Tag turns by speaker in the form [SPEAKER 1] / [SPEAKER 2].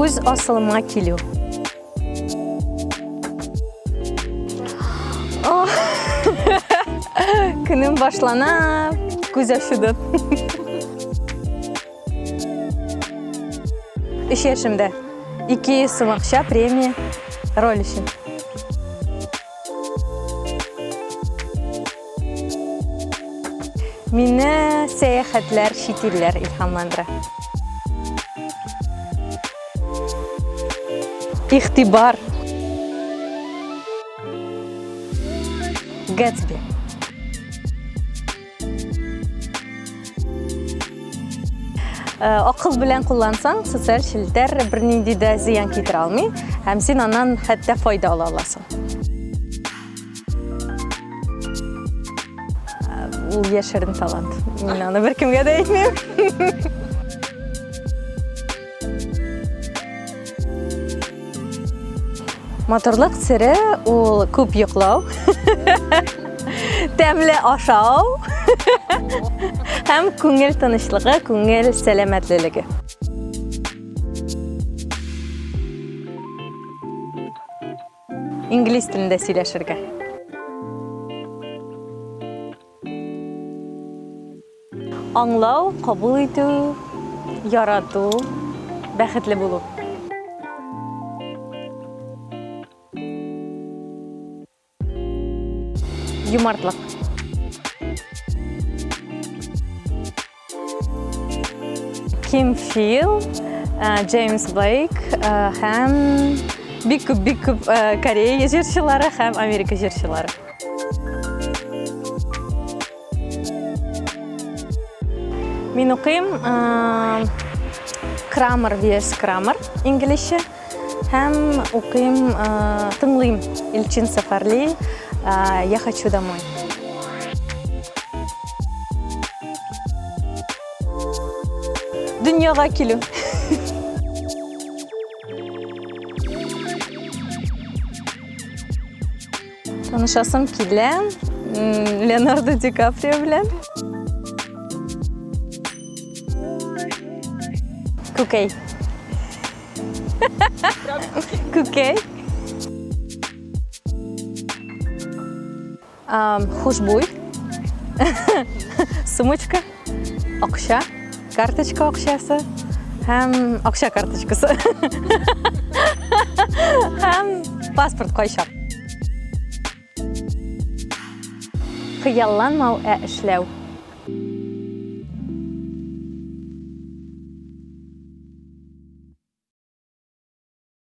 [SPEAKER 1] Үз асылыма килү. Көнем башлана, күз ачудан. Өч яшемдә. 200 сум акча премия роль өчен. Мине сәяхәтләр, чит илләр илһамландыра. Игътибар. Гэтсби. Э, акыл белән куллансаң, социаль челтәр бернинди дә зыян китерә алмый, һәм син аннан хәтта файда ала аласың. Э, ул яшерен талант. Мин аны беркемгә дә әйтмим. Матурлык сере ул күп йоклау, тәмле ашау һәм күңел тынычлыгы, күңел сәламәтлелеге. Инглиз телендә сөйләшергә. Аңлау, кабул итү, ярату, бәхетле булу. Юмартлык. Ким Фил, э, Джеймс Блейк э, һәм бик күп бик күп э, Корея җырчылары һәм Америка җырчылары. Мин укыйм Крамер vs Крамер инглизчә һәм укыйм, тыңлыйм Эльчин Сафарли Я хочу домой. Дөньяга килү. Танышасым килә Леонардо Ди Каприо белән. Күкәй. Күкәй. Хушбуй. Сумочка. Акча. Карточка акчасы. Һәм акча карточкасы. Һәм паспорт кайчак. Хыялланмау, ә эшләү.